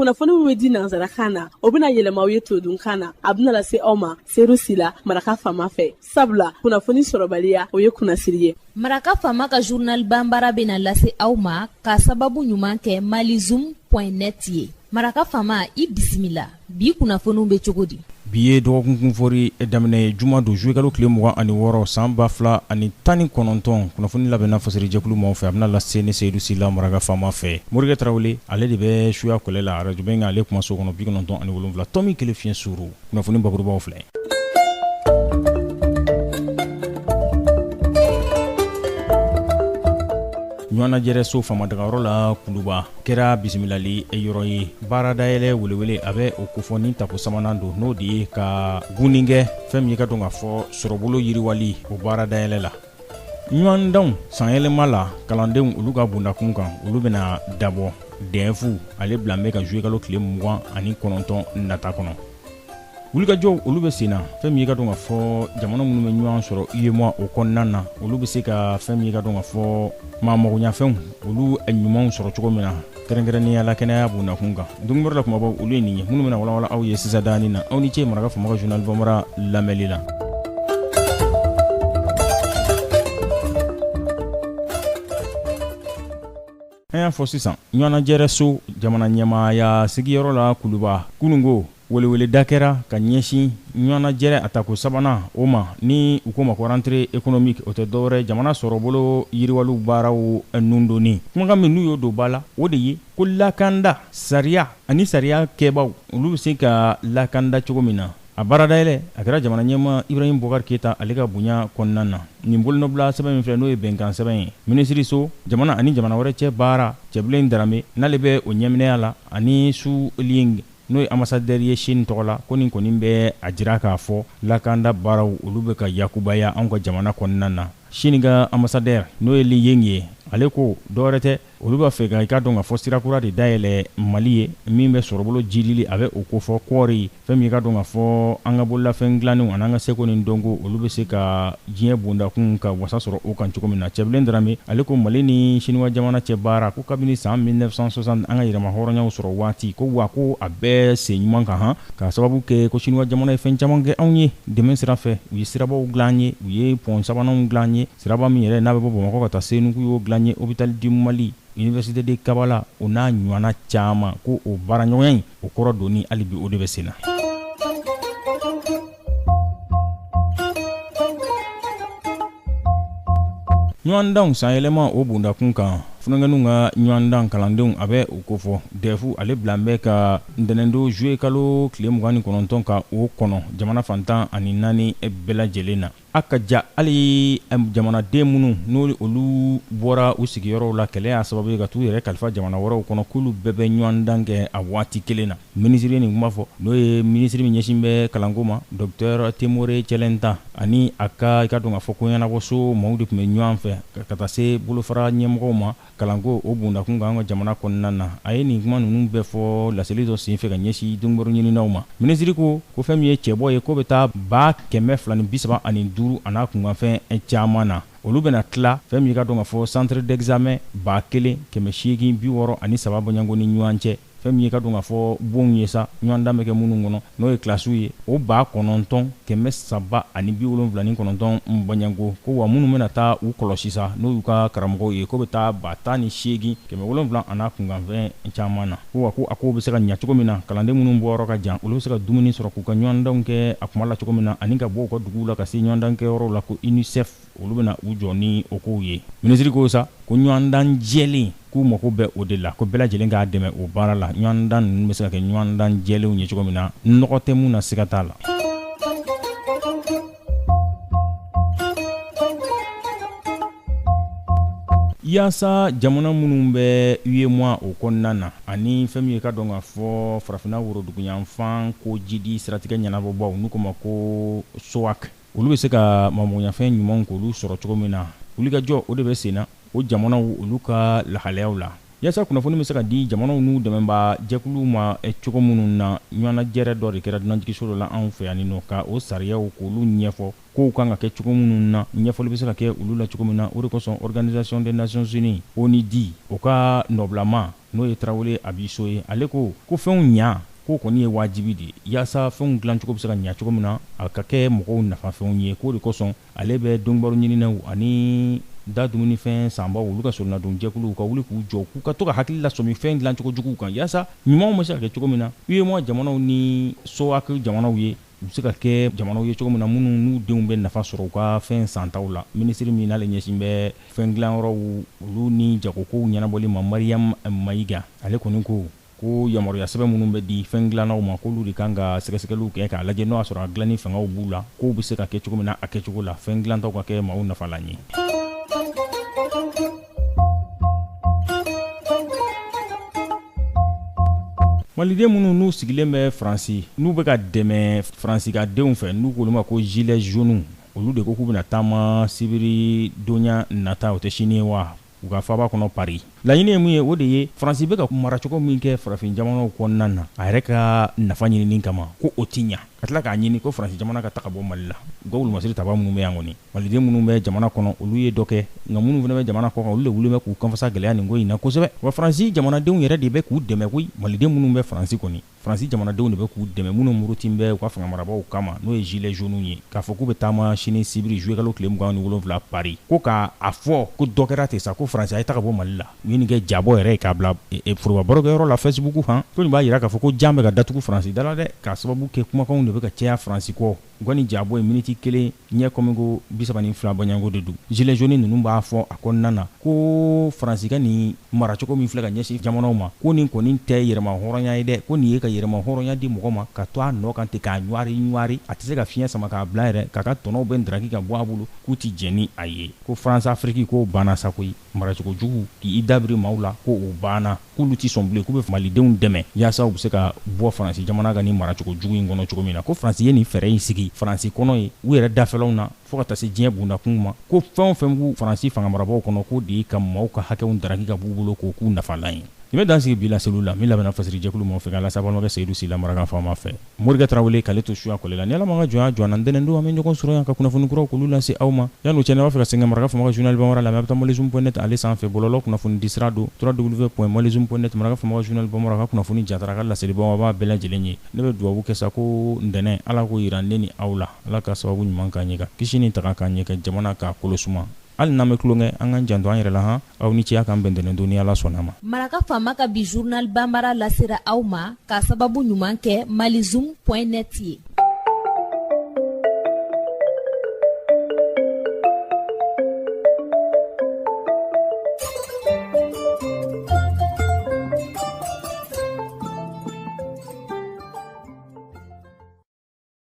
Kunnafoni min bɛ di nansarakan na, o bɛna yɛlɛma aw ye todunkan na. A bɛna lase aw ma Seyidu Sila, Maraka Faama fɛ. Sabula kunnafoni sɔrɔbaliya, o ye kunnasiri ye. Maraka Faama ka journal banbara bɛna lase aw ma ka sababu ɲuman kɛ malizoom point net ye. Maraka Faama, i bisimila. Bi kunnafoniw bɛ cogo di? Bi ye dɔgɔkun kunfori daminɛ ye, juma don, juillet kalo tile 26 san 2019. Kunnafoni labɛnna fasirijɛkulu maaw fɛ, a bɛna lase ne Seyidu Sila, Maraka Faama fɛ. Morikɛ Tarawele, ale de bɛ suya kɔlɛ la arajo Bɛnkan, ale kumaso kɔnɔ, 97 tomi kelen fiɲɛ suuru. Kunnafoni bakurubaw filɛ. Ɲɔgɔnnajɛrɛ so faamadagayɔrɔ la Kuluba kɛra bisimilali yɔrɔ ye. Baaradayɛlɛ welewele a bɛ o kofɔ ni tako sabanan don, n'o de ye ka gunni kɛ fɛn min ye ka dɔn k'a fɔ sɔrɔbolo yiriwali o baaradayɛlɛ la. Ɲɔgɔndanw sanyɛlɛma la kalandenw olu ka bondakun kan, olu bɛna dabɔ. DEF ale bilalen bɛ ka juillet kalo tile 29 nata kɔnɔ. Wulikajɔw olu bɛ sen na, fɛn min ye ka dɔn k'a fɔ jamana minnu bɛ ɲɔgɔn sɔrɔ UEMOA o kɔnɔna na, olu bɛ se ka fɛn min ye ka dɔn k'a fɔ maa magoɲafɛnw olu ɲumanw sɔrɔ cogo min na, kɛrɛnkɛrɛnnenya la kɛnɛya bondakun kan. Donkibaru la kumabaw olu ye nin ye minnu bɛna walawala aw ye sisan daani na. Aw ni ce Maraka Faama ka journal banbara lamɛnli la. An y'a fɔ sisan, ɲɔgɔnnajɛrɛ so jamana ɲɛmaaya sigiyɔrɔ la Kuluba, kununko weleweleda kɛra ka ɲɛsin ɲɔgɔnnajɛrɛ a tako sabanan o ma, ni u k'o ma ko rentrée économique. O tɛ dɔwɛrɛ jamana sɔrɔbolo yiriwaliw baaraw nundonni. Kumakan min n'u y'o don ba la, o de ye ko lakanda sariya ani sariya kɛbaaw olu bɛ se ka lakanda cogo min na. A baaradayɛlɛ a kɛra jamana ɲɛmaa Ibrahim Boubacar Keita ale ka bonya kɔnɔna na. Nin bolonɔbila sɛbɛn min filɛ, n'o ye bɛnkan sɛbɛn ye, minisiriso jamana ani jamana wɛrɛ cɛ baara Cɛbilen Darame n'ale bɛ o ɲɛminɛya la, ani Su Liying n'o ye ambassadeur ye Chine tɔgɔ la, ko nin kɔni bɛ a jira k'a fɔ lakanda baaraw olu bɛ ka yakubaya anw ka jamana kɔnɔna na. Chine ka ambassadeur n'o ye Liying ye, ale ko dɔwɛrɛ tɛ, olu b'a fɛ ka i k'a dɔn k'a fɔ sira kura de dayɛlɛ Mali ye min bɛ sɔrɔbolo jidili a bɛ o kofɔ kɔɔri, fɛn min i k'a dɔn k'a fɔ an ka bololafɛn dilannenw ani an ka seko ni dɔnko olu bɛ se ka diɲɛ bondakun ka wasa sɔrɔ o kan cogo min na. Cɛbilen Darame ale ko Mali ni Siniwa jamana cɛ baara ko kabini san 1960 an ka yɛrɛmahɔrɔnyaw sɔrɔ waati, ko wa ko a bɛ sen ɲuman kan han, k'a sababu kɛ ko Siniwa jamana ye fɛn caman kɛ anw ye dɛmɛ sira fɛ. U ye sirabaw dilan an ye, u ye pɔn sabananw dilan an ye, siraba min yɛrɛ n'a bɛ bɔ Bamakɔ ka taa Senu k'u y'o dilan an ye, hôpital du Mali, Université de Kabala, o n'a ɲɔgɔnna caman, ko o baaraɲɔgɔnya in o kɔrɔ donni hali bi o de bɛ sen na. Ɲɔgɔndanw sanyɛlɛma o bondakun kan, funankɛninw ka ɲɔgɔndan kalandenw a bɛ o kofɔ. DEF ale bilalen bɛ ka ntɛnɛndon juillet kalo tile 29 ka o kɔnɔ jamana fan 14 bɛɛ lajɛlen na. A ka ja hali jamanaden minnu n'o olu bɔra u sigiyɔrɔw la kɛlɛ y'a sababu ye ka t'u yɛrɛ kalifa jamana wɛrɛw kɔnɔ, k'olu bɛɛ bɛ ɲɔgɔndan kɛ a waati kelen na. Minisiri ye nin kuma fɔ, n'o ye minisiri min ɲɛsin bɛ kalanko ma, docteur Temore Cɛlɛntan, ani a ka i ka dɔn k'a fɔ koɲɛnabɔso maaw de tun bɛ ɲɔgɔn fɛ ka taa se bolofara ɲɛmɔgɔw ma kalanko o bondakun kan an ka jamana kɔnɔna na. A ye nin kuma ninnu bɛɛ fɔ laseli dɔ senfɛ ka ɲɛsin donkibaru ɲininaw ma. Minisiri ko ko fɛn min ye cɛbɔ ye, k'o bɛ taa 235,000 a n'a kunkanfɛn caman na. Olu bɛna tila fɛn min i ka dɔn k'a fɔ centre d'examen 1863 bɔɲɔgɔnko ni ɲɔgɔn cɛ. Fɛn min ye ka dɔn k'a fɔ bonw ye sa, ɲɔgɔndan bɛ kɛ minnu kɔnɔ, n'o ye kilasiw ye, o 9379 bɔɲɔgɔnko, ko wa minnu bɛna taa u kɔlɔsi sa, n'o y'u ka karamɔgɔw ye, k'o bɛ taa 18,700 a n'a kunkanfɛn caman na. Ko wa ko a kow bɛ se ka ɲɛ cogo min na, kalanden minnu bɔyɔrɔ ka jan, olu bɛ se ka dumuni sɔrɔ k'u ka ɲɔgɔndanw kɛ a kuma la cogo min na, ani ka bɔ u ka duguw la ka se ɲɔgɔndan kɛyɔrɔw la, ko UNICEF olu bɛna u jɔ ni o kow ye. Minisiri ko sa ko ɲɔgɔndan jɛlen, k'u mago bɛ o de la, ko bɛɛ lajɛlen k'a dɛmɛ o baara la, ɲɔgɔndan ninnu bɛ se ka kɛ ɲɔgɔndan jɛlenw ye cogo min na, nɔgɔ tɛ mun na, siga t'a la. Yaasa jamana minnu bɛ UEMOA o kɔnɔna na, ani fɛn min ye ka dɔn k'a fɔ farafinna woroduguyanfan ko jidi siratigɛ ɲɛnabɔbaw n'u k'o ma ko SOAC, olu bɛ se ka magoɲafɛn ɲumanw k'olu sɔrɔ cogo min na, wulikajɔ o de bɛ sen na o jamanaw olu ka lahalayaw la, yaasa kunnafoni bɛ se ka di jamanaw n'u dɛmɛbaa jɛkuluw ma cogo minnu na. Ɲɔgɔnnajɛrɛ dɔ de kɛra dunanjiginso dɔ la anw fɛ yan nɔ ka o sariyaw k'olu ɲɛfɔ. Kow kan ka kɛ cogo minnu na, ɲɛfɔli bɛ se ka kɛ olu la cogo min na. O de kosɔn Organisation des Nations Unies, ONUDI, o ka nɔbilama, n'o ye Tarawele Abiso ye, ale ko ko fɛnw ɲa ko kɔni ye wajibi de ye, yaasa fɛnw dilancogo bɛ se ka ɲa cogo min na, a ka kɛ mɔgɔw nafafɛnw ye. K'o de kosɔn ale bɛ donkibaru ɲininaw ani da dumunifɛn sanbaw, olu ka soronadon jɛkuluw ka wuli k'u jɔ, k'u ka to ka hakili lasɔmi fɛn dilancogo juguw kan, yaasa ɲumanw bɛ se ka kɛ cogo min na. UEMOA jamanaw ni SOAC jamanaw ye, u bɛ se ka kɛ jamanaw ye cogo min na, minnu n'u denw bɛ nafa sɔrɔ u ka fɛn santaw la. Minisiri min n'ale ɲɛsin bɛ fɛn dilanyɔrɔw olu ni jagokow ɲɛnabɔli ma, Mariam Mayiga, ale kɔni ko ko yamaruya sɛbɛn minnu bɛ di fɛn dilannaw ma, k'olu de kan ka sɛgɛsɛgɛliw kɛ k'a lajɛ n'o y'a sɔrɔ a dilanni fangaw b'u la, k'o bɛ se ka kɛ cogo min na a kɛcogo la, fɛn dilantaw ka kɛ maaw nafalan ye. Maliden minnu n'u sigilen bɛ Faransi, n'u bɛ ka dɛmɛ Faransi ka denw fɛ, n'u k'olu ma ko gilets jaunes, olu de ko k'u bɛna taama sibiri donya nata, o tɛ sini ye wa, u ka faaba kɔnɔ Paris. Laɲini ye mun ye? O de ye Faransi bɛ ka maracogo min kɛ farafin jamanaw kɔnɔna na, a yɛrɛ ka nafa ɲinini kama, ko o ti ɲa. Ka tila k'a ɲini ko Faransi jamana ka ta ka bɔ Mali la. U ka wulumasiri taba minnu bɛ yan kɔni, maliden minnu bɛ jamana kɔnɔ, olu ye dɔ kɛ, nka minnu fana bɛ jamana kɔkan, olu de wulilen bɛ k'u kanfasa gɛlɛya nin ko in na kosɛbɛ. Wa Faransi jamanadenw yɛrɛ de bɛ k'u dɛmɛ koyi. Maliden minnu bɛ Faransi kɔni, Faransi jamanadenw de bɛ k'u dɛmɛ, minnu murutin bɛ u ka fanga marabaaw kama, n'o ye gilets jaunes ye, k'a fɔ k'u bɛ taama sini sibiri juillet kalo tile 27 Paris, ko k'a fɔ ko dɔ kɛra ten sa, ko Faransi a ye taga bɔ Mali la. U ye nin kɛ jabɔ yɛrɛ ye k'a bila foroba barokɛyɔrɔ la Facebook kan. Ko nin b'a jira k'a fɔ ko jan bɛ ka datugu Faransi da la dɛ, k'a sababu kɛ kumakanw de bɛ ka caya Faransi kɔ. U ka nin jabɔ ye miniti kelen ɲɛ kɔmi ko 32 bɔɲɔgɔnko de don. Gilets jaunes ninnu b'a fɔ a kɔnɔna na ko Faransi ka nin maracogo min filɛ ka ɲɛsin jamanaw ma, ko nin kɔni tɛ yɛrɛma hɔrɔnya ye dɛ, ko nin ye ka yɛrɛma hɔrɔnya di mɔgɔ ma ka to a nɔ kan ten, k'a ɲwari ɲwari, a tɛ se ka fiɲɛ sama k'a bila yɛrɛ, k'a ka tɔnɔw bɛɛ ndaraki ka bɔ a bolo, k'u tɛ jɛn ni a ye. Ko France Afrique k'o banna sa koyi, maracogo jugu k'i dabiri maaw la, ko o banna, k'olu tɛ sɔn bilen, k'u bɛ malidenw dɛmɛ yaasa u bɛ se ka bɔ Faransi jamana ka nin maracogo jugu in kɔnɔ cogo min na. Ko Faransi ye nin fɛɛrɛ in sigi Faransi kɔnɔ ye, u yɛrɛ dafɛlaw na, fo ka taa se diɲɛ bundakun ma, ko fɛn o fɛn b'u Faransi fanga marabaaw kɔnɔ, k'o de ye ka maaw ka hakɛw daraki ka b'u bolo, k'o k'u nafalan ye. Nin bɛ dan sigi bi laseliw la min labɛnna fasirijɛkulu maaw fɛ, k'a lase balimakɛ Seyidu Sila maraka faama fɛ. Morikɛ Tarawele k'ale to suya kɔlɛ la. Ni Ala m'an ka jɔnya jɔ an na, ntɛnɛn don an bɛ ɲɔgɔn sɔrɔ yan ka kunnafoni kuraw k'olu lase aw ma. Yanni o cɛ, n'a b'a fɛ ka segin ka maraka faama ka journal bambara lamɛn, a bɛ taa malizoom point net ale sanfɛ, bɔlɔlɔ kunnafoni di sira don, www.malizoom point net. Maraka faama ka journal bambara ka kunnafoni jatara ka laseli bambara bɛɛ lajɛlen ye. Ne bɛ dugawu kɛ sa ko ntɛnɛn Ala k'o jira ne ni aw la. Ala ka sababu ɲuman k'an ye, ka kisi ni tanga k'an ye, ka jamana k'a kolo suma. Hali n'an bɛ tulonkɛ, an k'an janto an yɛrɛ la han. Aw ni ce, a k'an bɛn ntɛnɛn don ni Ala sɔnna ma. Maraka faama ka bi journal banbara lasera aw ma k'a sababu ɲuman kɛ malizoom point net ye.